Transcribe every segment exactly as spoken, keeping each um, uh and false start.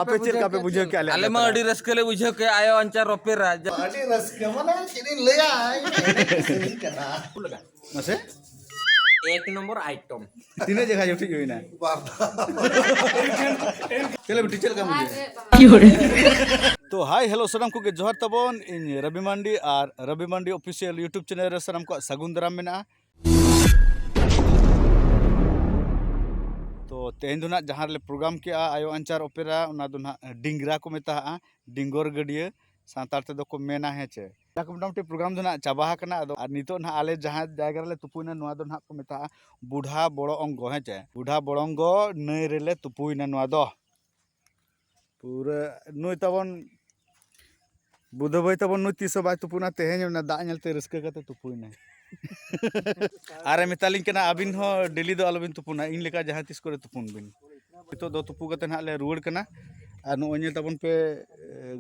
ᱟᱯᱮ ᱪᱮᱫ ᱞᱮᱠᱟ ᱯᱮ ᱵᱩᱡᱷᱟᱹᱣ ᱠᱮᱜᱼᱟ ᱟᱞᱮ ᱟᱞᱮ ᱢᱟ ᱡᱟᱛᱨᱟ? ᱟᱹᱰᱤ ᱨᱟᱹᱥᱠᱟᱹ ᱞᱮ ᱵᱩᱡᱷᱟᱹᱣ ᱠᱮᱜᱼᱟ ᱟᱭᱳ ᱟᱧᱪᱟᱨ ᱚᱯᱮᱨᱟ᱾ ᱟᱹᱰᱤ ᱨᱟᱹᱥᱠᱟᱹ, ᱢᱟᱱᱮ ᱪᱮᱫ ᱤᱧ ᱞᱟᱹᱭᱟ, ᱤᱧ ᱥᱟᱹᱨᱤ ᱠᱟᱱᱟ᱾ ᱢᱟᱥᱮ? ᱮᱠ ᱱᱚᱢᱵᱚᱨ ᱟᱭᱴᱚᱢ᱾ ᱛᱤᱱᱟᱹᱜ ᱡᱟᱭᱜᱟ ᱡᱚᱴᱤᱡ ᱦᱩᱭᱱᱟ? ᱵᱟᱨ ᱫᱷᱟᱣ᱾ ᱪᱮᱫ ᱞᱮᱠᱟ ᱵᱩᱡᱷᱟᱹᱣ? ᱛᱚ, ᱦᱟᱭ, ᱦᱮᱞᱳ, ᱥᱟᱱᱟᱢ ᱠᱚᱜᱮ ᱡᱚᱦᱟᱨ ᱛᱟᱵᱚᱱ᱾ ᱤᱧ ᱨᱚᱵᱤ ᱢᱟᱱᱰᱤ ᱟᱨ ᱨᱚᱵᱤ ᱢᱟᱱᱰᱤ Official YouTube channel ᱨᱮ ᱥᱟᱱᱟᱢ ᱠᱚᱣᱟᱜ ᱥᱟᱹᱜᱩᱱ ᱫᱟᱨᱟᱢ ᱢᱮᱱᱟᱜᱼᱟ᱾ ᱛᱚ, ᱛᱮᱦᱮᱧ ᱫᱚ ᱱᱟᱜ ᱡᱟᱦᱟᱸ ᱨᱮᱞᱮ program ᱠᱮᱜᱼᱟ ᱟᱭᱳ ᱟᱧᱪᱟᱨ ᱚᱯᱮᱨᱟ, ᱚᱱᱟ ᱫᱚ ᱱᱟᱜ ᱰᱤᱝᱜᱽᱨᱟ ᱠᱚ ᱢᱮᱛᱟᱜᱼᱟ, ᱰᱤᱝᱜᱚᱨ ᱜᱟᱹᱰᱭᱟᱹ ᱥᱟᱱᱛᱟᱲ ᱛᱮᱫᱚ ᱠᱚ ᱢᱮᱱᱟ, ᱦᱮᱸ ᱪᱮ᱾ ᱡᱟᱠ, ᱢᱚᱴᱟᱢᱩᱴᱤ program ᱫᱚ ᱱᱟᱜ ᱪᱟᱵᱟ ᱟᱠᱟᱱᱟ᱾ ᱟᱫᱚ ᱟᱨ ᱱᱤᱛᱚᱜ ᱱᱟᱜ ᱟᱞᱮ ᱡᱟᱦᱟᱸ ᱡᱟᱭᱜᱟ ᱨᱮᱞᱮ ᱛᱩᱯᱩᱭᱱᱟ, ᱱᱚᱣᱟ ᱫᱚ ᱱᱟᱜ ᱠᱚ ᱢᱮᱛᱟᱜᱼᱟ ᱵᱩᱰᱷᱟ ᱵᱚᱲᱚ ᱚᱝᱜᱚ, ᱦᱮᱸ ᱪᱮ᱾ ᱵᱩᱰᱷᱟ ᱵᱚᱲᱚ ᱚᱝᱜᱚ ᱱᱟᱹᱭ ᱨᱮᱞᱮ ᱛᱩᱯᱩᱭᱱᱟ ᱱᱚᱣᱟ ᱫᱚ᱾ ᱯᱩᱨᱟᱹ ᱱᱩᱭ ᱛᱟᱵᱚᱱ ᱵᱩᱫᱷᱟᱹ ᱵᱷᱟᱹᱭ ᱛᱟᱵᱚᱱ ᱱᱩᱭ ᱛᱤᱥ ᱦᱚᱸ ᱵᱟᱭ ᱛᱩᱯᱩᱱᱟ, ᱛᱮᱦᱮᱧ ᱚᱱᱟ ᱫᱟᱜ ᱧᱮᱞᱛᱮ ᱨᱟᱹᱥᱠᱟᱹ ᱠᱟᱛᱮ ᱛᱩᱯᱩᱭᱱᱟᱭ᱾ ᱟᱨᱮ ᱢᱮᱛᱟᱞᱤᱧ ᱠᱟᱱᱟ, "ᱟᱹᱵᱤᱱ ᱦᱚᱸ daily ᱫᱚ ᱟᱞᱚᱵᱤᱱ ᱛᱩᱯᱩᱱᱟ, ᱤᱧ ᱞᱮᱠᱟ ᱡᱟᱦᱟᱸ ᱛᱤᱥ ᱠᱚᱨᱮ ᱛᱩᱯᱩᱱ ᱵᱤᱱ᱾" ᱱᱤᱛᱚᱜ ᱫᱚ ᱛᱩᱯᱩ ᱠᱟᱛᱮ ᱱᱟᱦᱟᱜ ᱞᱮ ᱨᱩᱣᱟᱹᱲ ᱠᱟᱱᱟ᱾ ᱟᱨ ᱱᱚᱜᱼᱚᱭ ᱧᱮᱞ ᱛᱟᱵᱚᱱ ᱯᱮ,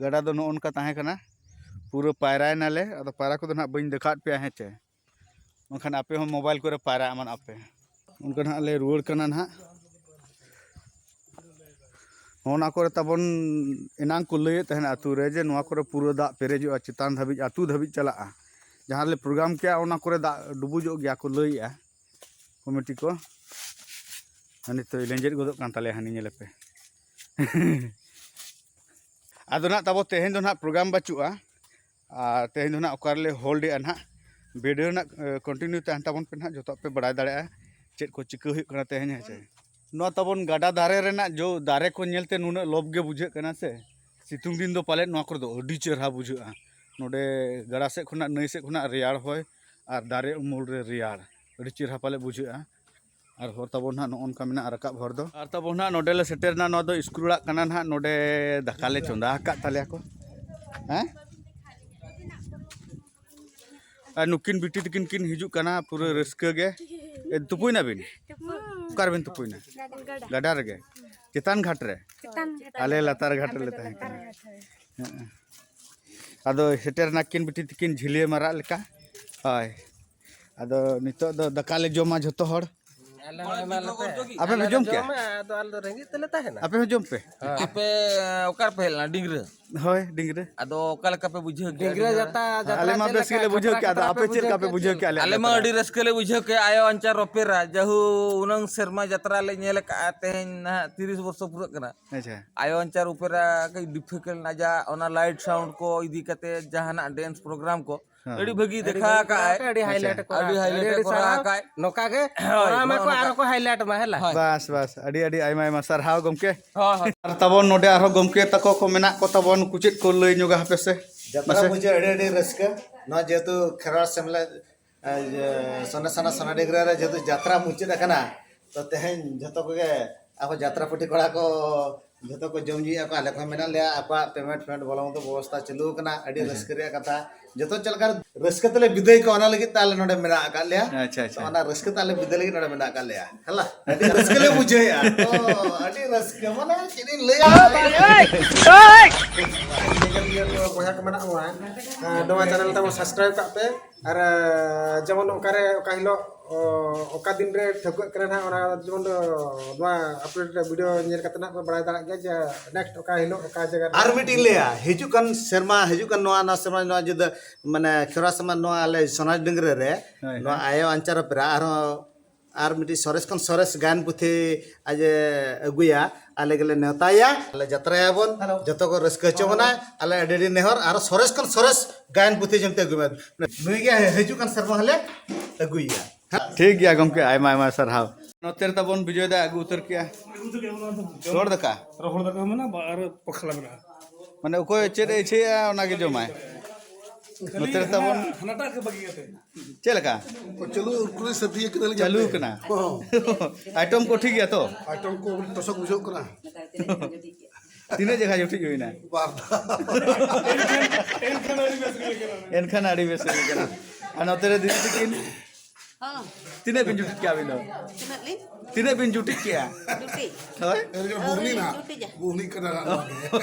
ᱜᱟᱰᱟ ᱫᱚ ᱱᱚᱜᱼᱚ ᱱᱚᱝᱠᱟ ᱛᱟᱦᱮᱸ ᱠᱟᱱᱟ, ᱯᱩᱨᱟᱹ ᱯᱟᱭᱨᱟᱭᱮᱱᱟᱞᱮ᱾ ᱟᱫᱚ ᱯᱟᱭᱨᱟ ᱠᱚᱫᱚ ᱱᱟᱦᱟᱜ ᱵᱟᱹᱧ ᱫᱮᱠᱷᱟᱣᱟᱫ ᱯᱮᱭᱟ, ᱦᱮᱸ ᱪᱮ᱾ ᱵᱟᱝᱠᱷᱟᱱ ᱟᱯᱮ ᱦᱚᱸ mobile ᱠᱚᱨᱮ ᱯᱟᱭᱨᱟ ᱮᱢᱟᱱ ᱟᱯᱮ᱾ ᱚᱱᱠᱟ ᱱᱟᱦᱟᱜ ᱞᱮ ᱨᱩᱣᱟᱹᱲ ᱠᱟᱱᱟ ᱱᱟᱦᱟᱜ᱾ ᱱᱚᱜᱼᱚ ᱱᱟ ᱠᱚᱨᱮ ᱛᱟᱵᱚᱱ ᱮᱱᱟᱝ ᱠᱚ ᱞᱟᱹᱭᱮᱫ ᱛᱟᱦᱮᱱᱟ ᱟᱹᱛᱩ ᱨᱮ ᱡᱮ ᱱᱚᱣᱟ ᱠᱚᱨᱮ ᱯᱩᱨᱟᱹ ᱫᱟᱜ ᱯᱮᱨᱮᱡᱚᱜᱼᱟ, ᱪᱮᱛᱟᱱ ᱫᱷᱟᱹᱵᱤᱡ, ᱟᱹᱛᱩ ᱫᱷᱟᱹᱵᱤᱡ ᱪᱟᱞᱟᱜᱼᱟ᱾ ᱡᱟᱦᱟᱸ ᱨᱮᱞᱮ program ᱠᱮᱜᱼᱟ ᱚᱱᱟ ᱠᱚᱨᱮ ᱫᱟᱜ ᱰᱩᱵᱩᱡᱚᱜ ᱜᱮᱭᱟ ᱠᱚ ᱞᱟᱹᱭᱮᱜᱼᱟ ᱠᱚᱢᱤᱴᱤ ᱠᱚ᱾ ᱟᱨ ᱱᱤᱛᱚᱜ ᱞᱮᱸᱡᱮᱫ ᱜᱚᱫᱚᱜ ᱠᱟᱱ ᱛᱟᱞᱮᱭᱟ, ᱦᱟᱹᱱᱤ ᱧᱮᱞᱮᱯᱮ᱾ ᱟᱫᱚ ᱱᱟᱜ ᱛᱟᱵᱚ ᱛᱮᱦᱮᱧ ᱫᱚ ᱱᱟᱜ program ᱵᱟᱹᱪᱩᱜᱼᱟ᱾ ᱟᱨ ᱛᱮᱦᱮᱧ ᱫᱚ ᱱᱟᱜ ᱚᱠᱟ ᱨᱮᱞᱮ hold ᱮᱜᱼᱟ ᱱᱟᱜ, video ᱨᱮᱱᱟᱜ, ᱮ, continue ᱛᱟᱦᱮᱱ ᱛᱟᱵᱚᱱ ᱯᱮ ᱱᱟᱜ, ᱡᱚᱛᱚᱣᱟᱜ ᱯᱮ ᱵᱟᱲᱟᱭ ᱫᱟᱲᱮᱭᱟᱜᱼᱟ ᱪᱮᱫ ᱠᱚ ᱪᱤᱠᱟᱹ ᱦᱩᱭᱩᱜ ᱠᱟᱱᱟ ᱛᱮᱦᱮᱧ, ᱦᱮᱸ ᱪᱮ᱾ ᱱᱚᱣᱟ ᱛᱟᱵᱚᱱ ᱜᱟᱰᱟ ᱫᱷᱟᱨᱮ ᱨᱮᱱᱟᱜ ᱡᱚ ᱫᱟᱨᱮ ᱠᱚ ᱧᱮᱞᱛᱮ ᱱᱩᱱᱟᱹᱜ ᱞᱚᱵᱽ ᱜᱮ ᱵᱩᱡᱷᱟᱹᱜ ᱠᱟᱱᱟ ᱥᱮ᱾ ᱥᱤᱛᱩᱝ ᱫᱤᱱ ᱫᱚ ᱯᱟᱞᱮᱫ ᱱᱚᱣᱟ ᱠᱚᱨᱮ ᱫᱚ ᱟᱹᱰᱤ ᱪᱮᱦᱨᱟ ᱵᱩᱡᱷᱟᱹᱜᱼᱟ᱾ ᱱᱚᱰᱮ ᱜᱟᱰᱟ ᱥᱮᱫ ᱠᱷᱚᱱᱟᱜ, ᱱᱟᱹᱭ ᱥᱮᱫ ᱠᱷᱚᱱᱟᱜ ᱨᱮᱭᱟᱲ ᱦᱚᱭ ᱟᱨ ᱫᱟᱨᱮ ᱩᱢᱩᱞ ᱨᱮ ᱨᱮᱭᱟᱲ, ᱟᱹᱰᱤ ᱪᱮᱦᱨᱟ ᱯᱟᱞᱮ ᱵᱩᱡᱷᱟᱹᱜᱼᱟ᱾ ᱟᱨ ᱦᱚᱨ ᱛᱟᱵᱚᱱ ᱱᱟᱦᱟᱜ ᱱᱚᱜᱼᱚ ᱱᱚᱝᱠᱟ ᱢᱮᱱᱟᱜᱼᱟ ᱨᱟᱠᱟᱵ ᱦᱚᱨ ᱫᱚ᱾ ᱟᱨ ᱛᱟᱵᱚᱱ ᱱᱟᱦᱟᱜ ᱱᱚᱰᱮ ᱞᱮ ᱥᱮᱴᱮᱨ ᱮᱱᱟ, ᱱᱚᱣᱟ ᱫᱚ ᱥᱠᱩᱞ ᱚᱲᱟᱜ ᱠᱟᱱᱟ ᱱᱟᱦᱟᱜ, ᱱᱚᱰᱮ ᱫᱟᱠᱟ ᱞᱮ ᱪᱚᱸᱫᱟ ᱟᱠᱟᱫ ᱛᱟᱞᱮᱭᱟ ᱠᱚ᱾ ᱦᱮᱸ? ᱟᱨ ᱱᱩᱠᱤᱱ ᱵᱤᱴᱤ ᱛᱟᱹᱠᱤᱱ ᱠᱤᱱ ᱦᱤᱡᱩᱜ ᱠᱟᱱᱟ, ᱯᱩᱨᱟᱹ ᱨᱟᱹᱥᱠᱟᱹ ᱜᱮ᱾ ᱮ, ᱛᱩᱯᱩᱭ ᱱᱟᱵᱤᱱ? ᱛᱩᱯᱩ᱾ ᱚᱠᱟ ᱨᱮᱵᱤᱱ ᱛᱩᱯᱩᱭᱱᱟ? ᱜᱟᱰᱟ᱾ ᱜᱟᱰᱟ ᱨᱮᱜᱮ? ᱪᱮᱛᱟᱱ ᱜᱷᱟᱴ ᱨᱮ? ᱪᱮᱛᱟᱱ ᱜᱷᱟᱴ ᱟᱞᱮ ᱨᱮ᱾ ᱞᱟᱛᱟᱨ ᱜᱷᱟᱴ ᱟᱞᱮ ᱨᱮᱞᱮ ᱫᱚ ᱛᱟᱦᱮᱸ ᱞᱟᱛᱟᱨ ᱠᱟᱱᱟ᱾ ᱜᱷᱟᱴ ᱨᱮ᱾ ᱦᱮᱸ᱾ ᱟᱫᱚ ᱥᱮᱴᱮᱨ ᱱᱟᱠᱤᱱ ᱵᱤᱴᱤ ᱛᱟᱹᱠᱤᱱ ᱡᱷᱤᱞᱭᱟᱹ ᱢᱟᱨᱟᱜ ᱞᱮᱠᱟ᱾ ᱦᱳᱭ᱾ ᱟᱫᱚ ᱱᱤᱛᱚᱜ ᱫᱚ ᱫᱟᱠᱟ ᱞᱮ ᱡᱚᱢᱟ ᱡᱷᱚᱛᱚ ᱦᱚᱲ᱾ ᱟᱞᱮ ᱦᱚᱸ ᱮᱢᱟ ᱞᱮᱯᱮ᱾ ᱟᱯᱮ ᱯᱮ ᱟᱞᱮ ᱞᱮ ᱡᱚᱢ ᱠᱮᱜᱼᱟ? ᱡᱚᱢᱟ, ᱟᱫᱚ ᱟᱞᱮ ᱫᱚ ᱨᱮᱸᱜᱮᱡ ᱛᱮᱞᱮ ᱛᱟᱦᱮᱱᱟ᱾ ᱟᱯᱮ ᱦᱚᱸ ᱡᱚᱢ ᱯᱮ᱾ ᱟᱯᱮ ᱚᱠᱟ ᱨᱮᱯᱮ ᱦᱮᱡ ᱞᱮᱱᱟ? ᱰᱤᱝᱨᱟᱹ? ᱦᱳᱭ, ᱰᱤᱝᱨᱟᱹ᱾ ᱟᱫᱚ ᱚᱠᱟ ᱞᱮᱠᱟ ᱯᱮ ᱵᱩᱡᱷᱟᱹᱣ ᱠᱮᱜᱼᱟ? ᱰᱤᱝᱨᱟᱹ ᱡᱟᱛᱟ, ᱡᱟᱛᱨᱟ ᱟᱞᱮ ᱢᱟ ᱪᱮᱫ ᱵᱮᱥ ᱞᱮᱠᱟ? ᱜᱮᱞᱮ ᱵᱩᱡᱷᱟᱹᱣ ᱠᱮᱜᱼᱟ, ᱟᱫᱚ ᱪᱷᱟᱛᱨᱟ ᱟᱯᱮ ᱯᱮ ᱪᱮᱫ ᱞᱮᱠᱟ ᱯᱮ ᱵᱩᱡᱷᱟᱹᱣ ᱠᱮᱜᱼᱟ? ᱟᱞᱮ ᱢᱟ ᱟᱞᱮ ᱟᱹᱰᱤ ᱨᱟᱹᱥᱠᱟᱹ ᱞᱮ ᱵᱩᱡᱷᱟᱹᱣ ᱠᱮᱜᱼᱟ, ᱟᱭᱳ ᱟᱧᱪᱟᱨ ᱚᱯᱮᱨᱟ, ᱡᱟᱦᱩ ᱩᱱᱟᱹᱝ ᱥᱮᱨᱢᱟ ᱡᱟᱛᱨᱟ ᱞᱮ ᱧᱮᱞ ᱟᱠᱟᱫᱼᱟ, ᱛᱮᱦᱮᱧ ᱱᱟᱦᱟᱜ ᱛᱤᱨᱤᱥ ᱵᱚᱨᱥᱚ ᱯᱩᱨᱟᱹᱜ ᱠᱟᱱᱟ᱾ ᱟᱪᱪᱷᱟ᱾ ᱟᱭᱳ ᱟᱧᱪᱟᱨ ᱚᱯᱮᱨᱟ ᱠᱟᱹᱡ ᱰᱤᱯᱷᱤᱠᱟᱞᱴ ᱟᱡᱟᱜ ᱚᱱᱟ ᱞᱟᱭᱤᱴ ᱥᱟᱣᱩᱱᱰ ᱠᱚ ᱤᱫᱤ ᱠᱟᱛᱮ ᱡᱟᱦᱟᱱᱟᱜ ᱰᱮᱱᱥ ᱯᱨᱳᱜᱨᱟᱢ ᱠᱚ ᱦᱮᱸ᱾ ᱟᱹᱰᱤ ᱵᱷᱟᱹᱜᱤ ᱟᱹᱰᱤ ᱫᱮᱠᱷᱟ ᱵᱷᱟᱹᱜᱤ ᱟᱠᱟᱫ ᱟᱭ᱾ ᱟᱹᱰᱤ ᱦᱟᱭᱞᱟᱭᱤᱴ ᱟᱪᱪᱷᱟ᱾ ᱠᱚᱨᱟᱣ ᱟᱹᱰᱤ ᱟᱠᱟᱫ᱾ ᱦᱟᱭᱞᱟᱭᱤᱴ ᱟᱹᱰᱤ ᱟᱹᱰᱤ ᱠᱚᱨᱟᱣ ᱥᱟᱨᱦᱟᱣ᱾ ᱟᱠᱟᱫ᱾ ᱱᱚᱝᱠᱟ ᱜᱮ ᱦᱳᱭ, ᱠᱚᱨᱟᱣ ᱢᱟᱠᱚ, ᱱᱚᱝᱠᱟ᱾ ᱟᱨᱚ ᱠᱚ ᱦᱟᱭᱞᱟᱭᱤᱴ ᱢᱟ, ᱦᱮᱸ ᱞᱟ? ᱦᱳᱭ᱾ ᱵᱟᱥ, ᱵᱟᱥ, ᱟᱹᱰᱤ ᱟᱹᱰᱤ ᱟᱭᱢᱟ ᱟᱭᱢᱟ ᱥᱟᱨᱦᱟᱣ ᱜᱚᱢᱠᱮ᱾ ᱦᱳᱭ, ᱦᱳᱭ᱾ ᱟᱨ ᱛᱟᱵᱚᱱ ᱱᱚᱰᱮ ᱟᱨᱦᱚᱸ ᱜᱚᱢᱠᱮ ᱛᱟᱠᱚ ᱠᱚ ᱢᱮᱱᱟᱜ ᱠᱚ ᱛᱟᱵᱚᱱ, ᱩᱱᱠᱩ ᱪᱮᱫ ᱠᱚ ᱞᱟᱹᱭ ᱧᱚᱜᱟ ᱦᱟᱯᱮ ᱥᱮ? ᱡᱟᱛᱨᱟ ᱢᱟᱥᱮ᱾ ᱢᱩᱪᱟᱹᱫ ᱟᱹᱰᱤ ᱟᱹᱰᱤ ᱨᱟᱹᱥᱠᱟᱹ᱾ ᱱᱚᱣᱟ ᱡᱮᱦᱮᱛᱩ ᱠᱷᱮᱨᱣᱟᱲ ᱥᱮᱢᱞᱮᱫ ᱮ, ᱤᱭᱟᱹ, ᱥᱚᱱᱮ ᱥᱟᱱᱟ ᱥᱚᱱᱟ ᱰᱤᱝᱨᱟ ᱨᱮ ᱡᱮᱦᱮᱛᱩ ᱡᱟᱛᱨᱟ ᱢᱩᱪᱟᱹᱫ ᱟᱠᱟᱱᱟ, ᱛᱚ ᱛᱮᱦᱮᱧ ᱡᱷᱚᱛᱚ ᱠᱚᱜᱮ ᱟᱵᱚ ᱡᱟᱛᱨᱟ ᱯᱟᱹᱴᱤ ᱠᱚᱲᱟ ᱠᱚ ᱡᱷᱚᱛᱚ ᱠᱚ ᱡᱚᱢ ᱧᱩᱭᱮᱫᱼᱟ ᱠᱚ, ᱟᱞᱮ ᱠᱚᱦᱚᱸ ᱢᱮᱱᱟᱜ ᱞᱮᱭᱟ, ᱟᱠᱚᱣᱟᱜ ᱯᱮᱢᱮᱱᱴ ᱯᱮᱢᱮᱱᱴ ᱵᱚᱞᱚ ᱢᱚᱛᱚ ᱵᱮᱵᱚᱥᱛᱷᱟ ᱪᱟᱹᱞᱩ ᱟᱠᱟᱱᱟ᱾ ᱟᱹᱰᱤ ᱟᱪᱪᱷᱟ᱾ ᱨᱟᱹᱥᱠᱟᱹ ᱨᱮᱭᱟᱜ ᱠᱟᱛᱷᱟ, ᱡᱚᱛᱚ ᱪᱮᱫ ᱞᱮᱠᱟ ᱨᱟᱹᱥᱠᱟᱹ ᱛᱮᱞᱮ ᱵᱤᱫᱟᱹᱭ ᱠᱚᱣᱟ, ᱚᱱᱟ ᱞᱟᱹᱜᱤᱫ ᱛᱮ ᱟᱞᱮ ᱱᱚᱰᱮ ᱢᱮᱱᱟᱜ ᱟᱠᱟᱫ ᱞᱮᱭᱟ᱾ ᱟᱪᱪᱷᱟ, ᱟᱪᱪᱷᱟ, ᱛᱚ ᱟᱪᱪᱷᱟ᱾ ᱚᱱᱟ ᱨᱟᱹᱥᱠᱟᱹ ᱛᱮ ᱟᱞᱮ ᱵᱤᱫᱟᱹᱭ ᱞᱟᱹᱜᱤᱫ ᱱᱚᱰᱮ ᱢᱮᱱᱟᱜ ᱟᱠᱟᱫ ᱞᱮᱭᱟ᱾ ᱦᱮᱞᱟ, ᱟᱹᱰᱤ ᱨᱟᱹᱥᱠᱟᱹ ᱞᱮ ᱵᱩᱡᱷᱟᱹᱣᱮᱫᱼᱟ᱾ ᱛᱚ ᱟᱹᱰᱤ ᱨᱟᱹᱥᱠᱟᱹ, ᱢᱟᱱᱮ ᱪᱮᱫ ᱤᱧ ᱞᱟᱹᱭᱟ? ᱧᱮᱧᱮᱞᱤᱭᱟᱹ ᱠᱚ ᱵᱚᱭᱦᱟ ᱠᱚ ᱢᱮᱱᱟᱜ ᱠᱚᱣᱟ, ᱮ, ᱱᱚᱣᱟ ᱪᱮᱱᱮᱞ ᱛᱟᱵᱚ ᱥᱟᱵᱥᱠᱨᱟᱭᱤᱵ ᱠᱟᱜ ᱯᱮ᱾ ᱟᱨ, ᱮ, ᱡᱮᱢᱚᱱ ᱚᱠᱟᱨᱮ ᱚᱠᱟ ᱦᱤᱞᱳᱜ, ᱚ, ᱚᱠᱟ ᱫᱤᱱ ᱨᱮ ᱴᱷᱟᱹᱣᱠᱟᱹᱜ ᱠᱟᱱᱟ ᱱᱟᱦᱟᱜ, ᱚᱱᱟ ᱡᱮᱢᱚᱱ ᱫᱚ ᱱᱚᱣᱟ ᱟᱯᱰᱮᱴ ᱵᱷᱤᱰᱤᱭᱳ ᱧᱮᱞ ᱠᱟᱛᱮ ᱱᱟᱦᱟᱜ ᱯᱮ ᱵᱟᱲᱟᱭ ᱫᱟᱲᱮᱭᱟᱜ ᱜᱮᱭᱟ ᱡᱮ ᱱᱮᱠᱥᱴ ᱚᱠᱟ ᱦᱤᱞᱳᱜ ᱚᱠᱟ ᱡᱟᱭᱜᱟ ᱨᱮ᱾ ᱟᱨ ᱢᱤᱫᱴᱤᱡ ᱞᱟᱹᱭᱟ, ᱦᱤᱡᱩᱜ ᱠᱟᱱ ᱥᱮᱨᱢᱟ, ᱦᱤᱡᱩᱜ ᱠᱟᱱ ᱱᱚᱣᱟ, ᱱᱚᱣᱟ ᱥᱮᱨᱢᱟ, ᱱᱚᱣᱟ ᱡᱩᱫᱟᱹ, ᱢᱟᱱᱮ, ᱠᱷᱮᱨᱣᱟ ᱥᱮᱨᱢᱟ ᱱᱚᱣᱟ ᱟᱞᱮ ᱥᱚᱱᱟᱡᱽ ᱰᱟᱹᱝᱨᱟᱹ ᱨᱮ, ᱦᱳᱭ, ᱱᱚᱣᱟ ᱦᱳᱭ᱾ ᱟᱭᱳ ᱟᱧᱪᱟᱨ ᱚᱯᱮᱨᱟ ᱟᱨᱦᱚᱸ ᱟᱨ ᱢᱤᱫᱴᱤᱡ ᱥᱚᱨᱮᱥ ᱠᱷᱚᱱ ᱥᱚᱨᱮᱥ ᱜᱟᱭᱟᱱ ᱯᱩᱛᱷᱤ ᱟᱡ ᱮ ᱟᱹᱜᱩᱭᱟ, ᱟᱞᱮ ᱜᱮᱞᱮ ᱱᱮᱣᱛᱟᱭᱟ, ᱟᱞᱮ ᱡᱟᱛᱨᱟᱭᱟᱵᱚᱱ, ᱦᱮᱞᱳ᱾ ᱡᱚᱛᱚ ᱠᱚ ᱨᱟᱹᱥᱠᱟᱹ ᱦᱚᱪᱚ ᱵᱚᱱᱟ, ᱟᱞᱮ ᱟᱹᱰᱤ ᱟᱹᱰᱤ ᱱᱮᱦᱚᱨ, ᱟᱨ ᱥᱚᱨᱮᱥ ᱠᱷᱚᱱ ᱥᱚᱨᱮᱥ ᱜᱟᱭᱟᱱ ᱯᱩᱛᱷᱤ ᱡᱚᱢᱛᱮ ᱟᱹᱜᱩᱭ ᱢᱮ᱾ ᱱᱩᱭ ᱜᱮ ᱦᱤᱡᱩᱜ ᱠᱟᱱ ᱥᱮᱨᱢᱟ ᱦᱚᱸᱞᱮ ᱟᱹᱜᱩᱭᱮᱭᱟ᱾ ᱴᱷᱤᱠ ᱜᱮᱭᱟ ᱜᱚᱢᱠᱮ, ᱟᱭᱢᱟ ᱟᱭᱢᱟ ᱥᱟᱨᱦᱟᱣ᱾ ᱱᱚᱛᱮ ᱨᱮ ᱛᱟᱵᱚᱱ ᱵᱤᱡᱚᱭ ᱫᱟ ᱟᱹᱜᱩ ᱩᱛᱟᱹᱨ ᱠᱮᱜᱼᱟ᱾ ᱨᱚᱦᱚᱲ ᱫᱟᱠᱟ? ᱨᱚᱦᱚᱲ ᱫᱟᱠᱟ ᱦᱚᱸ ᱢᱮᱱᱟᱜᱼᱟ, ᱵᱟ-, ᱟᱨ ᱯᱚᱠᱷᱞᱟ ᱢᱮᱱᱟᱜᱼᱟ᱾ ᱢᱟᱱᱮ ᱚᱠᱚᱭ ᱪᱮᱫ ᱮ ᱤᱪᱷᱟᱹᱭᱟ ᱚᱱᱟ ᱜᱮ ᱡᱚᱢᱟᱭ᱾ ᱠᱷᱟᱹᱞᱤ ᱱᱚᱛᱮ ᱨᱮ ᱛᱟᱵᱚᱱ ᱦᱟᱱᱟ-, ᱦᱟᱱᱟᱴᱟᱜ ᱜᱮ ᱵᱟᱹᱜᱤ ᱠᱟᱛᱮ᱾ ᱪᱮᱫ ᱞᱮᱠᱟ? ᱪᱟᱹᱞᱩ ᱩᱛᱟᱹᱨ ᱥᱟᱹᱨᱫᱤ ᱟᱠᱟᱱᱟᱞᱤᱧ ᱪᱟᱹᱞᱩ ᱦᱟᱯᱮ᱾ ᱠᱟᱱᱟ᱾ ᱦᱚᱸ᱾ ᱟᱭᱴᱚᱢ ᱠᱚ ᱴᱷᱤᱠ ᱜᱮᱭᱟ ᱛᱚ? ᱟᱭᱴᱚᱢ ᱠᱚ ᱟᱹᱰᱤ ᱴᱚᱥᱚᱠ ᱵᱩᱡᱷᱟᱹᱜ ᱠᱟᱱᱟ᱾ ᱛᱤᱱᱟᱹᱜ ᱡᱟᱭᱜᱟ ᱡᱩᱴᱤᱡ ᱦᱩᱭᱱᱟ? ᱵᱟᱨ ᱫᱷᱟᱣ᱾ ᱮᱱᱠᱷᱟᱱ ᱟᱹᱰᱤ ᱵᱮᱥ ᱜᱮ ᱟᱹᱭᱠᱟᱹᱜ ᱠᱟᱱᱟ᱾ ᱮᱱᱠᱷᱟᱱ ᱟᱹᱰᱤ ᱵᱮᱥ ᱜᱮ ᱟᱹᱭᱠᱟᱹᱜ ᱠᱟᱱᱟ᱾ ᱟᱨ ᱱᱚᱛᱮ ᱨᱮ ᱫᱤᱫᱤ ᱛᱟᱹᱠᱤᱱ? ᱦᱚᱸ᱾ ᱛᱤᱱᱟᱹᱜ ᱵᱤᱱ ᱡᱩᱴᱤᱡ ᱠᱮᱜᱼᱟ ᱟᱹᱵᱤᱱ ᱫᱚ? ᱛᱤᱱᱟᱹᱜ ᱞᱤᱧ? ᱛᱤᱱᱟᱹᱜ ᱵᱤᱱ ᱡᱩᱴᱤᱡ ᱠᱮᱜᱼᱟ? ᱡᱩᱴᱤᱡ? ᱦᱳᱭ᱾ ᱮᱱᱠᱷᱟᱱ ᱵᱩᱦᱱᱤ ᱟᱹᱣᱨᱤ ᱞᱤᱧ ᱱᱟᱦᱟᱜ᱾ ᱡᱩᱴᱤᱡᱟ᱾ ᱵᱩᱦᱱᱤ ᱠᱟᱱᱟ ᱱᱟᱦᱟᱜ ᱱᱚᱣᱟ ᱜᱮ᱾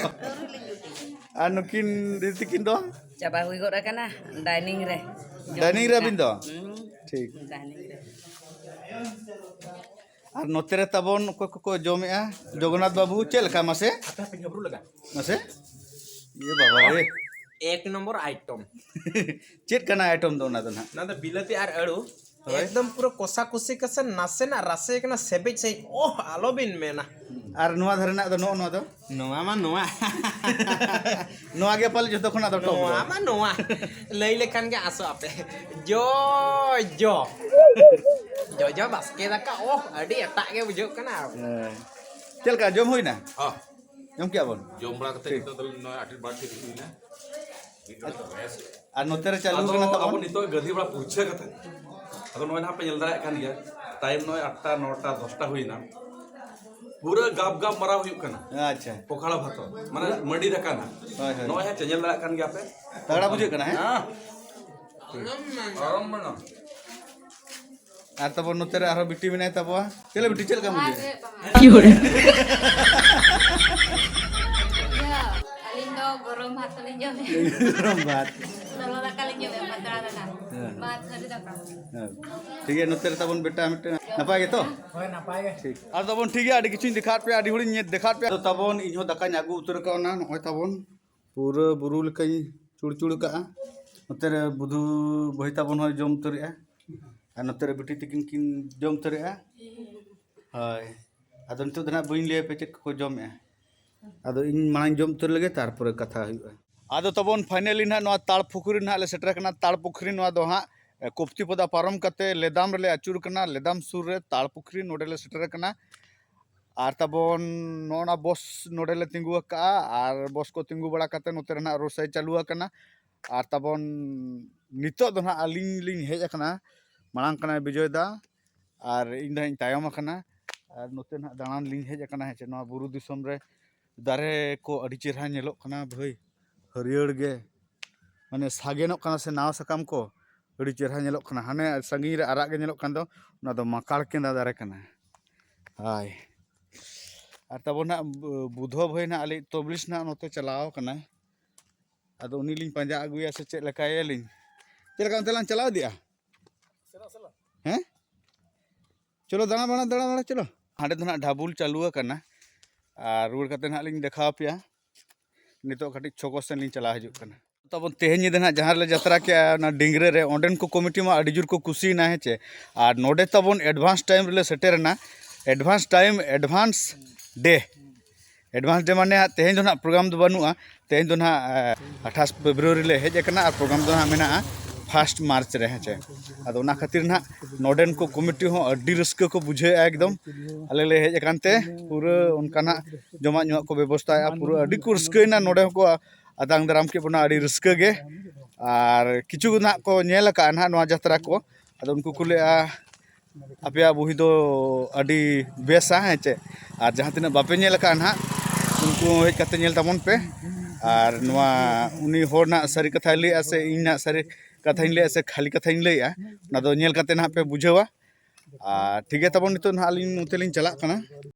ᱟᱹᱣᱨᱤ ᱞᱤᱧ ᱡᱩᱴᱤᱡᱟ᱾ ᱟᱨ ᱱᱩᱠᱤᱱ ᱫᱤᱫᱤ ᱛᱟᱹᱠᱤᱱ ᱫᱚ? ᱪᱟᱵᱟ ᱦᱩᱭ ᱜᱚᱫ ᱟᱠᱟᱱᱟ᱾ ᱰᱟᱭᱱᱤᱝ ᱨᱮ᱾ ᱰᱟᱭᱱᱤᱝ ᱨᱮ ᱟᱹᱵᱤᱱ ᱫᱚ? ᱦᱩᱸ᱾ ᱴᱷᱤᱠ᱾ ᱰᱟᱭᱱᱤᱝ ᱨᱮ᱾ ᱟᱨ ᱱᱚᱛᱮ ᱨᱮ ᱛᱟᱵᱚᱱ ᱚᱠᱚᱭ ᱠᱚᱠᱚ ᱡᱚᱢᱮᱜᱼᱟ, ᱡᱚᱜᱚᱱᱱᱟᱛᱷ ᱵᱟᱹᱵᱩ, ᱪᱮᱫ ᱞᱮᱠᱟ ᱢᱟᱥᱮ? ᱟᱯᱮ ᱦᱟᱯᱮ ᱧᱟᱵᱨᱩ ᱞᱟᱜᱟ᱾ ᱢᱟᱥᱮ? ᱤᱭᱟᱹ ᱵᱟᱵᱟ ᱨᱮ᱾ ᱮᱠ ᱱᱚᱢᱵᱚᱨ ᱟᱭᱴᱚᱢ᱾ ᱪᱮᱫ ᱠᱟᱱᱟ ᱟᱭᱴᱚᱢ ᱫᱚ ᱚᱱᱟ ᱫᱚ ᱱᱟᱦᱟᱜ? ᱚᱱᱟ ᱫᱚ ᱵᱤᱞᱟᱹᱛᱤ ᱟᱨ ᱟᱹᱲᱩ᱾ ᱦᱳᱭ᱾ ᱮᱠᱫᱚᱢ ᱯᱩᱨᱟᱹ ᱠᱚᱥᱟ ᱠᱩᱥᱤ ᱠᱟᱥᱮ ᱱᱟᱥᱮᱱᱟᱜ ᱨᱟᱥᱮ ᱠᱟᱱᱟ, ᱥᱮᱵᱮᱡ ᱥᱟᱺᱦᱤᱡ᱾ ᱳᱦ, ᱟᱞᱚᱵᱤᱱ ᱢᱮᱱᱟ᱾ ᱟᱨ ᱱᱚᱣᱟ ᱫᱷᱟᱨᱮ ᱨᱮᱱᱟᱜ ᱫᱚ ᱱᱚᱜᱼᱚ ᱱᱚᱣᱟ ᱫᱚ? ᱱᱚᱣᱟ ᱢᱟ ᱱᱚᱣᱟ᱾ ᱱᱚᱣᱟ ᱜᱮ ᱯᱟᱞᱮ ᱡᱚᱛᱚ ᱠᱷᱚᱱᱟᱜ ᱫᱚ ᱴᱚᱯ ᱫᱚ᱾ ᱱᱚᱣᱟ ᱢᱟ ᱱᱚᱣᱟ᱾ ᱞᱟᱹᱭ ᱞᱮᱠᱷᱟᱱ ᱜᱮ ᱟᱥᱚᱜ ᱟᱯᱮ᱾ ᱡᱚ, ᱡᱚ᱾ ᱡᱚᱡᱚ ᱵᱟᱥᱠᱮ ᱫᱟᱠᱟ, ᱳᱦ, ᱟᱹᱰᱤ ᱮᱴᱟᱜ ᱜᱮ ᱵᱩᱡᱷᱟᱹᱜ ᱠᱟᱱᱟ᱾ ᱦᱮᱸ᱾ ᱪᱮᱫ ᱞᱮᱠᱟ ᱡᱚᱢ ᱦᱩᱭᱱᱟ? ᱦᱚᱸ᱾ ᱡᱚᱢ ᱠᱮᱜᱼᱟ ᱵᱚᱱ? ᱡᱚᱢ ᱵᱟᱲᱟ ᱠᱟᱛᱮ ᱴᱷᱤᱠ᱾ ᱱᱤᱛᱚᱜ ᱫᱚ ᱱᱚᱜᱼᱚᱭ ᱟᱹᱰᱤ ᱵᱟᱝ ᱴᱷᱤᱠ ᱦᱩᱭᱱᱟ᱾ ᱟᱨ ᱱᱚᱛᱮ ᱨᱮ ᱪᱟᱹᱞᱩ ᱟᱫᱚ ᱠᱟᱱᱟ ᱛᱟᱵᱚᱱ᱾ ᱟᱵᱚ ᱱᱤᱛᱚᱜ ᱜᱟᱹᱫᱷᱤ ᱵᱟᱲᱟ ᱯᱩᱨᱪᱷᱟᱹ ᱠᱟᱛᱮ, ᱟᱫᱚ ᱱᱚᱜᱼᱚᱭ ᱱᱟᱦᱟᱜ ᱯᱮ ᱧᱮᱞ ᱫᱟᱲᱮᱭᱟᱜ ᱠᱟᱱ ᱜᱮᱭᱟ, ᱴᱟᱭᱤᱢ ᱱᱚᱜᱼᱚᱭ ᱟᱴᱴᱟ, ᱱᱚᱴᱟ, ᱫᱚᱥᱴᱟ ᱦᱩᱭᱱᱟ, ᱯᱩᱨᱟᱹ ᱜᱟᱯ ᱜᱟᱯ ᱢᱟᱨᱟᱣ ᱦᱩᱭᱩᱜ ᱠᱟᱱᱟ᱾ ᱟᱪᱪᱷᱟ᱾ ᱯᱚᱠᱷᱟᱲᱟ ᱵᱷᱟᱛᱚ, ᱢᱟᱱᱮ ᱢᱟᱹᱰᱤ ᱫᱟᱠᱟ ᱱᱟᱦᱟᱜ᱾ ᱦᱳᱭ, ᱦᱳᱭ᱾ ᱱᱚᱜᱼᱚᱭ ᱦᱟᱸᱜ ᱪᱮ ᱧᱮᱞ ᱫᱟᱲᱮᱭᱟᱜ ᱠᱟᱱ ᱜᱮᱭᱟ ᱯᱮ᱾ ᱛᱟᱜᱲᱟ ᱵᱩᱡᱷᱟᱹᱜ ᱠᱟᱱᱟ, ᱦᱮᱸ? ᱦᱮᱸ᱾ ᱟᱨᱟᱢ ᱢᱮᱱᱟᱜᱼᱟ᱾ ᱟᱨ ᱛᱟᱵᱚᱱ ᱱᱚᱛᱮ ᱨᱮ ᱟᱨᱦᱚᱸ ᱵᱤᱴᱤ ᱢᱮᱱᱟᱭ ᱛᱟᱵᱚᱣᱟ᱾ ᱪᱮᱫ ᱞᱮ ᱵᱤᱴᱤ, ᱪᱮᱫ ᱞᱮᱠᱟᱢ ᱵᱩᱡᱷᱟᱹᱣᱟ? ᱵᱟᱝ, ᱵᱟᱝ᱾ ᱤᱭᱟᱹ, ᱟᱹᱞᱤᱧ ᱫᱚ ᱜᱚᱨᱚᱢ ᱵᱷᱟᱛ ᱞᱤᱧ ᱡᱚᱢᱮᱫ᱾ ᱜᱚᱨᱚᱢ ᱵᱷᱟᱛ᱾ ᱞᱚᱞᱚ ᱫᱟᱠᱟ ᱞᱤᱧ ᱡᱚᱢᱮᱫ, ᱯᱟᱛᱲᱟ ᱫᱟᱠᱟ᱾ ᱦᱮᱸ᱾ ᱵᱷᱟᱛ, ᱛᱷᱟᱹᱨᱤ ᱫᱟᱠᱟ᱾ ᱦᱮᱸ᱾ ᱴᱷᱤᱠ ᱜᱮᱭᱟ, ᱱᱚᱛᱮ ᱨᱮ ᱛᱟᱵᱚᱱ ᱵᱮᱴᱟ ᱢᱤᱫᱴᱮᱱ᱾ ᱱᱟᱯᱟᱭ ᱜᱮᱛᱚ? ᱦᱳᱭ, ᱱᱟᱯᱟᱭ ᱜᱮ᱾ ᱴᱷᱤᱠ᱾ ᱟᱨ ᱛᱟᱵᱚᱱ ᱴᱷᱤᱠ ᱜᱮᱭᱟ, ᱟᱹᱰᱤ ᱠᱤᱪᱷᱩᱧ ᱫᱮᱠᱷᱟᱣᱟᱫ ᱯᱮᱭᱟ, ᱟᱹᱰᱤ ᱦᱚᱲᱤᱧ ᱧᱮᱞ, ᱫᱮᱠᱷᱟᱣᱟᱫ ᱯᱮᱭᱟ᱾ ᱟᱫᱚ ᱛᱟᱵᱚᱱ ᱤᱧ ᱦᱚᱸ ᱫᱟᱠᱟᱧ ᱟᱹᱜᱩ ᱩᱛᱟᱹᱨ ᱠᱟᱣᱱᱟ, ᱱᱚᱜᱼᱚᱭ ᱛᱟᱵᱚᱱ᱾ ᱯᱩᱨᱟᱹ ᱵᱩᱨᱩ ᱞᱮᱠᱟᱧ ᱪᱩᱲᱪᱩᱲ ᱠᱟᱜᱼᱟ᱾ ᱱᱚᱛᱮ ᱨᱮ ᱵᱩᱫᱷᱩ ᱵᱷᱟᱹᱭ ᱛᱟᱵᱚᱱ ᱦᱚᱸᱭ ᱡᱚᱢ ᱩᱛᱟᱹᱨᱮᱜᱼᱟ, ᱟᱨ ᱱᱚᱛᱮ ᱨᱮ ᱵᱤᱴᱤ ᱛᱤᱠᱤᱱ ᱠᱤᱱ ᱡᱚᱢ ᱩᱛᱟᱹᱨᱮᱜᱼᱟ᱾ ᱦᱳᱭ, ᱟᱫᱚ ᱱᱤᱛᱚᱜ ᱫᱚ ᱱᱟᱦᱟᱜ ᱵᱟᱹᱧ ᱞᱟᱹᱭ ᱟᱯᱮ ᱪᱮᱫ ᱠᱚᱠᱚ ᱡᱚᱢᱮᱜᱼᱟ᱾ ᱟᱫᱚ ᱤᱧ ᱢᱟᱲᱟᱝ ᱡᱚᱢ ᱩᱛᱟᱹᱨ ᱞᱮᱜᱮ, ᱛᱟᱨᱯᱚᱨᱮ ᱠᱟᱛᱷᱟ ᱦᱩᱭᱩᱜᱼᱟ᱾ ᱟᱫᱚ ᱛᱟᱵᱚᱱ finally ᱱᱟᱦᱟᱜ ᱱᱚᱣᱟ ᱛᱟᱲ ᱯᱩᱠᱷᱨᱤ ᱱᱟᱦᱟᱜ ᱞᱮ ᱥᱮᱴᱮᱨ ᱠᱟᱱᱟ᱾ ᱛᱟᱲ ᱯᱩᱠᱷᱨᱤ ᱱᱚᱣᱟ ᱫᱚ ᱦᱟᱸᱜ, ᱮ, ᱠᱚᱯᱛᱤ ᱯᱚᱫᱟ ᱯᱟᱨᱚᱢ ᱠᱟᱛᱮ ᱞᱮᱫᱟᱢ ᱨᱮᱞᱮ ᱟᱹᱪᱩᱨ ᱠᱟᱱᱟ᱾ ᱞᱮᱫᱟᱢ ᱥᱩᱨ ᱨᱮ ᱛᱟᱲ ᱯᱩᱠᱷᱨᱤ, ᱱᱚᱰᱮ ᱞᱮ ᱥᱮᱴᱮᱨ ᱠᱟᱱᱟ᱾ ᱟᱨ ᱛᱟᱵᱚᱱ ᱱᱚᱜᱼᱚ ᱱᱟ ᱵᱚᱥ ᱱᱚᱰᱮ ᱞᱮ ᱛᱤᱸᱜᱩ ᱟᱠᱟᱜᱼᱟ, ᱟᱨ ᱵᱚᱥ ᱠᱚ ᱛᱤᱸᱜᱩ ᱵᱟᱲᱟ ᱠᱟᱛᱮ ᱱᱚᱛᱮ ᱨᱮ ᱱᱟᱦᱟᱜ ᱨᱳᱰ ᱥᱟᱭᱤᱰ ᱪᱟᱹᱞᱩ ᱟᱠᱟᱱᱟ᱾ ᱟᱨ ᱛᱟᱵᱚᱱ ᱱᱤᱛᱚᱜ ᱫᱚ ᱱᱟᱦᱟᱜ ᱟᱹᱞᱤᱧ ᱞᱤᱧ ᱦᱮᱡ ᱟᱠᱟᱱᱟ, ᱢᱟᱲᱟᱝ ᱠᱟᱱᱟᱭ ᱵᱤᱡᱚᱭ ᱫᱟ, ᱟᱨ ᱤᱧ ᱫᱚ ᱦᱟᱸᱜ ᱤᱧ ᱛᱟᱭᱚᱢ ᱟᱠᱟᱱᱟ᱾ ᱟᱨ ᱱᱚᱛᱮ ᱱᱟᱦᱟᱜ ᱫᱟᱬᱟᱱ ᱞᱤᱧ ᱦᱮᱡ ᱟᱠᱟᱱᱟ, ᱦᱮᱸ ᱪᱮ, ᱱᱚᱣᱟ ᱵᱩᱨᱩ ᱫᱤᱥᱚᱢ ᱨᱮ ᱫᱟᱨᱮ ᱠᱚ ᱟᱹᱰᱤ ᱪᱮᱦᱨᱟ ᱧᱮᱞᱚᱜ ᱠᱟᱱᱟ ᱵᱷᱟᱹᱭ, ᱦᱟᱹᱨᱭᱟᱹᱲ ᱜᱮ, ᱢᱟᱱᱮ ᱥᱟᱜᱮᱱᱚᱜ ᱠᱟᱱᱟ ᱥᱮ ᱱᱟᱣᱟ ᱥᱟᱠᱟᱢ ᱠᱚ ᱟᱹᱰᱤ ᱪᱮᱦᱨᱟ ᱧᱮᱞᱚᱜ ᱠᱟᱱᱟ᱾ ᱦᱟᱱᱮ ᱥᱟᱺᱜᱤᱧ ᱨᱮ ᱟᱨᱟᱜ ᱜᱮ ᱧᱮᱞᱚᱜ ᱠᱟᱱ ᱫᱚ, ᱚᱱᱟ ᱫᱚ ᱢᱟᱠᱟᱲ ᱠᱮᱸᱫᱟ ᱫᱟᱨᱮ ᱠᱟᱱᱟ᱾ ᱦᱳᱭ᱾ ᱟᱨ ᱛᱟᱵᱚᱱ ᱱᱟᱦᱟᱜ ᱵᱩ-, ᱵᱩᱫᱷᱚ ᱵᱷᱟᱹᱭ ᱱᱟᱦᱟᱜ ᱟᱞᱮ ᱛᱚᱵᱞᱤᱥ ᱱᱟᱦᱟᱜ ᱱᱚᱛᱮ ᱪᱟᱞᱟᱣ ᱠᱟᱱᱟᱭ᱾ ᱟᱫᱚ ᱩᱱᱤ ᱞᱤᱧ ᱯᱟᱸᱡᱟ ᱟᱹᱜᱩᱭᱟ ᱥᱮ ᱪᱮᱫ ᱞᱮᱠᱟᱭᱟᱞᱤᱧ? ᱪᱮᱫ ᱞᱮᱠᱟ ᱚᱱᱛᱮ ᱞᱟᱝ ᱪᱟᱞᱟᱣ ᱤᱫᱤᱜᱼᱟ? ᱦᱮᱸ? ᱪᱚᱞᱚ ᱫᱟᱬᱟ ᱵᱟᱲᱟ, ᱫᱟᱬᱟ ᱵᱟᱲᱟ ᱪᱚᱞᱚ᱾ ᱦᱟᱸᱰᱮ ᱫᱚ ᱱᱟᱦᱟᱜ ᱰᱷᱟᱵᱩᱞ ᱪᱟᱹᱞᱩ ᱟᱠᱟᱱᱟ, ᱟᱨ ᱨᱩᱣᱟᱹᱲ ᱠᱟᱛᱮ ᱱᱟᱦᱟᱜ ᱞᱤᱧ ᱫᱮᱠᱷᱟᱣ ᱟᱯᱮᱭᱟ᱾ ᱱᱤᱛᱚᱜ ᱠᱟᱹᱴᱤᱡ ᱪᱷᱚᱠᱚ ᱥᱮᱱ ᱞᱤᱧ ᱪᱟᱞᱟᱣ ᱦᱤᱡᱩᱜ ᱠᱟᱱᱟ᱾ ᱛᱟᱵᱚᱱ ᱛᱮᱦᱮᱧ ᱧᱤᱫᱟᱹ ᱱᱟᱦᱟᱜ ᱡᱟᱦᱟᱸ ᱨᱮᱞᱮ ᱡᱟᱛᱨᱟ ᱠᱮᱜᱼᱟ, ᱚᱱᱟ ᱰᱤᱝᱜᱽᱨᱟᱹ ᱨᱮ, ᱚᱸᱰᱮᱱ ᱠᱚ ᱠᱚᱢᱤᱴᱤ ᱢᱟ ᱟᱹᱰᱤ ᱡᱳᱨ ᱠᱚ ᱠᱩᱥᱤᱭᱮᱱᱟ, ᱦᱮᱸ ᱪᱮ᱾ ᱟᱨ ᱱᱚᱰᱮ ᱛᱟᱵᱚᱱ advance time ᱨᱮᱞᱮ ᱥᱮᱴᱮᱨᱮᱱᱟ, advance time, advance day, advance day ᱢᱟᱱᱮ ᱦᱟᱸᱜ ᱛᱮᱦᱮᱧ ᱫᱚ ᱱᱟᱦᱟᱜ ᱯᱨᱳᱜᱨᱟᱢ ᱫᱚ ᱵᱟᱹᱱᱩᱜᱼᱟ᱾ ᱛᱮᱦᱮᱧ ᱫᱚ ᱱᱟᱦᱟᱜ, ᱮ, ᱟᱴᱷᱟᱥ ᱯᱷᱮᱵᱽᱨᱩᱣᱟᱨᱤ ᱞᱮ ᱦᱮᱡ ᱟᱠᱟᱱᱟ ᱟᱨ ᱯᱨᱳᱜᱨᱟᱢ ᱫᱚ ᱱᱟᱦᱟᱜ ᱢᱮᱱᱟᱜᱼᱟ ᱯᱷᱟᱥᱴ ᱢᱟᱨᱪ ᱨᱮ, ᱦᱮᱸ ᱪᱮ᱾ ᱟᱫᱚ ᱚᱱᱟ ᱠᱷᱟᱹᱛᱤᱨ ᱱᱟᱦᱟᱜ ᱱᱚᱰᱮᱱ ᱠᱚ ᱠᱚᱢᱤᱴᱤ ᱦᱚᱸ ᱟᱹᱰᱤ ᱨᱟᱹᱥᱠᱟᱹ ᱠᱚ ᱵᱩᱡᱷᱟᱹᱣᱮᱫᱼᱟ ᱮᱠᱫᱚᱢ᱾ ᱟᱞᱮ ᱞᱮ ᱦᱮᱡ ᱟᱠᱟᱱ ᱛᱮ ᱯᱩᱨᱟᱹ ᱚᱱᱠᱟᱱᱟᱜ ᱡᱚᱢᱟᱜ ᱧᱩᱣᱟᱜ ᱠᱚ ᱵᱮᱵᱚᱥᱛᱷᱟᱭᱮᱫᱼᱟ, ᱯᱩᱨᱟᱹ ᱟᱹᱰᱤ ᱠᱚ ᱨᱟᱹᱥᱠᱟᱹᱭᱮᱱᱟ᱾ ᱱᱚᱰᱮ ᱦᱚᱸᱠᱚ ᱟᱛᱟᱝ ᱫᱟᱨᱟᱢ ᱠᱮᱫ ᱵᱚᱱᱟ ᱟᱹᱰᱤ ᱨᱟᱹᱥᱠᱟᱹ ᱜᱮ᱾ ᱟᱨ ᱠᱤᱪᱷᱩ ᱱᱟᱦᱟᱜ ᱠᱚ ᱧᱮᱞ ᱟᱠᱟᱫᱼᱟ ᱱᱟᱦᱟᱜ ᱱᱚᱣᱟ ᱡᱟᱛᱨᱟ ᱠᱚ, ᱟᱫᱚ ᱩᱱᱠᱩ ᱠᱚ ᱞᱟᱹᱭᱟ, ᱟᱯᱮᱭᱟᱜ ᱵᱩᱦᱤ ᱫᱚ ᱟᱹᱰᱤ ᱵᱮᱥᱟ, ᱦᱮᱸ ᱪᱮ᱾ ᱟᱨ ᱡᱟᱦᱟᱸ ᱛᱤᱱᱟᱹᱜ ᱵᱟᱯᱮ ᱧᱮᱞ ᱟᱠᱟᱫᱼᱟ ᱱᱟᱦᱟᱜ, ᱩᱱᱠᱩ ᱦᱮᱡ ᱠᱟᱛᱮ ᱧᱮᱞ ᱛᱟᱵᱚᱱ ᱯᱮ᱾ ᱟᱨ ᱱᱚᱣᱟ ᱩᱱᱤ ᱦᱚᱲ ᱱᱟᱦᱟᱜ ᱥᱟᱹᱨᱤ ᱠᱟᱛᱷᱟᱭ ᱞᱟᱹᱭᱮᱫᱼᱟ ᱥᱮ ᱤᱧ ᱱᱟᱦᱟᱜ ᱥᱟᱹᱨᱤ ᱠᱟᱛᱷᱟᱧ ᱞᱟᱹᱭᱮᱫᱼᱟ ᱥᱮ ᱠᱷᱟᱹᱞᱤ ᱠᱟᱛᱷᱟᱧ ᱞᱟᱹᱭᱮᱫᱼᱟ, ᱚᱱᱟ ᱫᱚ ᱧᱮᱞ ᱠᱟᱛᱮ ᱱᱟᱦᱟᱜ ᱯᱮ ᱵᱩᱡᱷᱟᱹᱣᱟ᱾ ᱟᱨ ᱴᱷᱤᱠ ᱜᱮᱭᱟ ᱛᱟᱵᱚᱱ, ᱱᱤᱛᱚᱜ ᱱᱟᱦᱟᱜ ᱟᱹᱞᱤᱧ ᱱᱚᱛᱮ ᱞᱤᱧ ᱪᱟᱞᱟᱜ ᱠᱟᱱᱟ᱾